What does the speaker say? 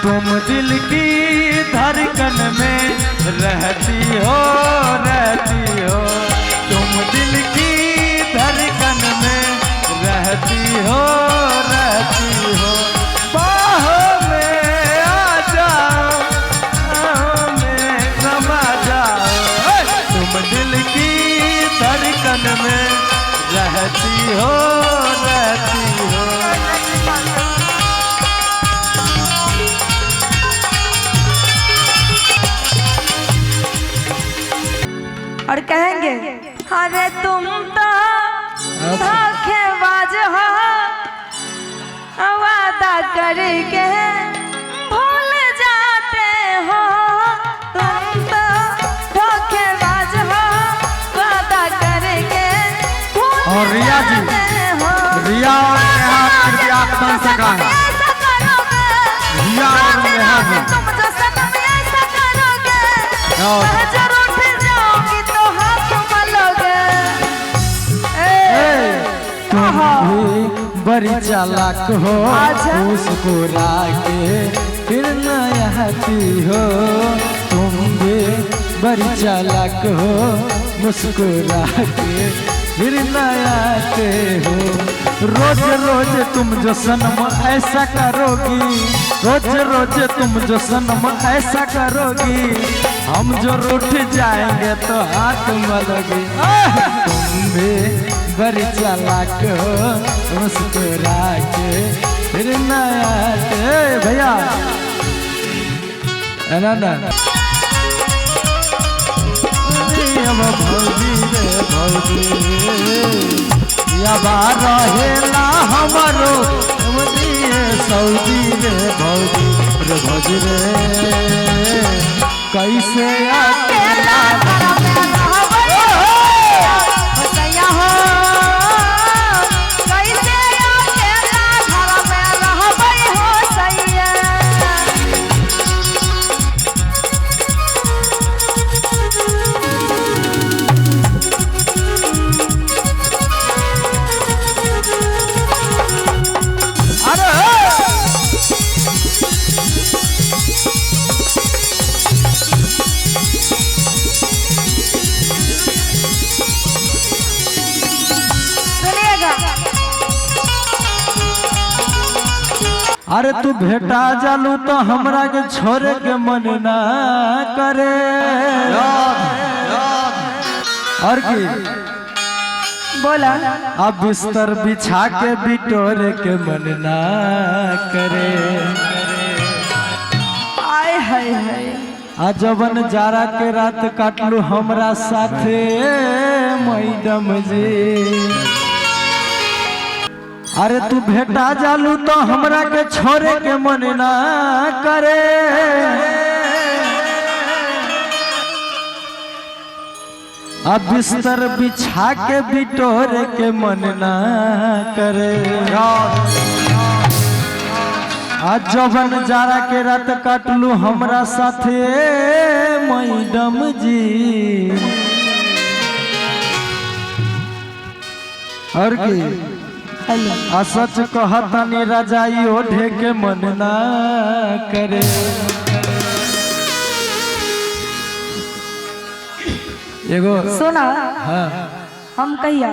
तुम दिल की धड़कन में रहती हो, रहती हो। तुम दिल की धड़कन में रहती हो, रहती हो। बाहों में आ जाओ, बाहों में समा जाओ। तुम दिल की धड़कन में रहती हो, रहती हो। और कहेंगे अरे तुम तो धोखेबाज हो, वादा करके भूल जाते हो। तुम तो धोखेबाज हो, वादा करके भूल और रिया जी, जाते हो। रिया और नेहा कृपया आप से गाएं। रिया और नेहा जी। तुम जो सनम ऐसा करोगे, मैं जो रूठ जाऊंगी तो हाथ मलोगे। तुम भी बड़ी चालाक हो, मुस्कुरा के फिर न आती हो। तुम भी बड़ी चालाक हो, मुस्कुरा के फिर न आते हो। रोज रोज तुम जो सनम ऐसा करोगी, रोज रोज तुम जो सनम ऐसा करोगी, हम जो रूठ जाएंगे तो हाथ मलोगी। तुम भी बड़ी चालाक हो, मुस्कुरा के फिर न आते। भैया ना ना अब भौजी रे भौजी, यबा रहेला हमारो सऊदी रे भौजी रे भौजी रे, कैसे अकेला घर में रहबै हो, कैसे अकेला घर में रहबै हो सैया। सुनिएगा। अरे तू भेटा जालू तो हमरा के छोड़े के मन ना करे। और की बोला अब बिस्तर बिछा के बिटोरे के मन ना करे। आय हाय हाय। अजबन जारा के रात काटलू हमरा साथे मैडम जी। अरे तू भेटा जालू तो हमरा के छोड़े के मन ना करे। अब बिस्तर बिछा के बिटोरे के मन ना करे। अजबन जारा के रात काटलू हमरा साथे मैडम जी। और की असच कहतनी रजाई ओढ़े के मन ना करे। एगो सुना हाँ हम कहिया।